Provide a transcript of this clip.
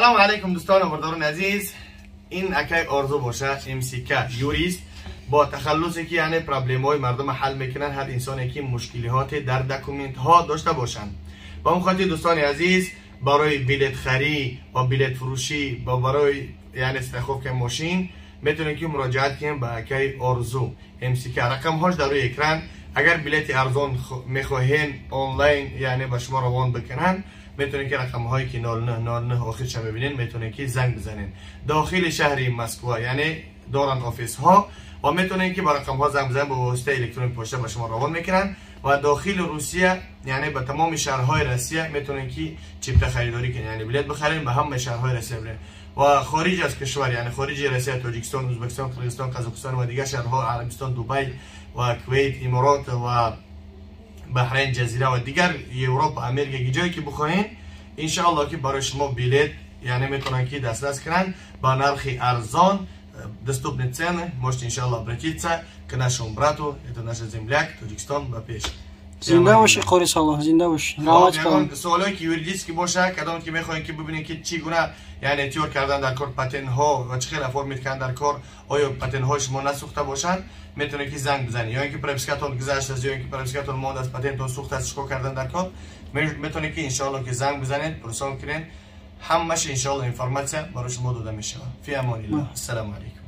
Салом алейкум, дӯстону бардорони азиз. Ин акай Орзу боша, МСК юрист бо тахаллусе ки яъне проблемаҳои мардума ҳал мекунанд, ҳар инсоне ки мушкилиҳоте дар документҳо дошта бошанд. Ба он хотир, дӯстони азиз, барои билетхарӣ ва билетфурӯшӣ ва барои яъне страховкаи мошин метавонед ки муроҷиат кунем ба акаи Орзу МСК. Рақамҳош дар рӯи экран. Агар билети арзон мехоҳем, онлайн яъне ба шумо равон бикунанд, метавонед ки рақамҳое ки 0909 охирша мебинед, метавонед ки занг бизанед. Дохили шаҳри Москва яъне доранд офисҳо ва метавонед ки ба рақамҳо занг бизанед, ба воситаи электронӣ почта ба шумо равон мекунанд. Ва дохили Русия, яъне ба тамоми шаҳрҳои Россия метавонед ки чипта харидорӣ кунед, яъне билет бихаред, ба ҳамаи шаҳрҳои Россия биред. Ва хориҷ аз кишвар, яъне хориҷи Россия, Тоҷикистон, Ӯзбекистон, Қирғизистон, Қазоқистон ва дигар шаҳрҳо, Арабистон, Дубай ва Кувейт, Иморот ва Баҳрайн, Ҷазира ва дигар Европа, Америка, ҷое ки бихоҳед, иншоалло ки барои шумо билет яъне метавонанд ки дастрас кунанд ба нархи арзон, доступные цены. Можете, иншаллах, обратиться к нашему брату, это наш земляк. Тоҷикистон ба пеш! Зинда бошӣ, қори Салоҳ, зинда бошӣ, раҳмат калом. Суолое ки юридически боша, кадом ки мехоҳем ки бибинем ки чӣ гуна яъне тиёр кардан дар кор патентҳо ва чӣ хел оформить кардан дар кор, оё патентҳои шумо насӯхта бошанд, метавонед ки занг бизанед. Ё ин ки пропискатон гузаштааст, ё ин ки пропискатон мондааст, патентон сӯхтааст, чӣ кор кардан дар кор, метавонед ки иншоалло ки занг бизанед, пурсон кунед, ҳамааш иншоалло информатсия барои шумо дода мешавад. Фи амониллоҳ, ассалому алайкум.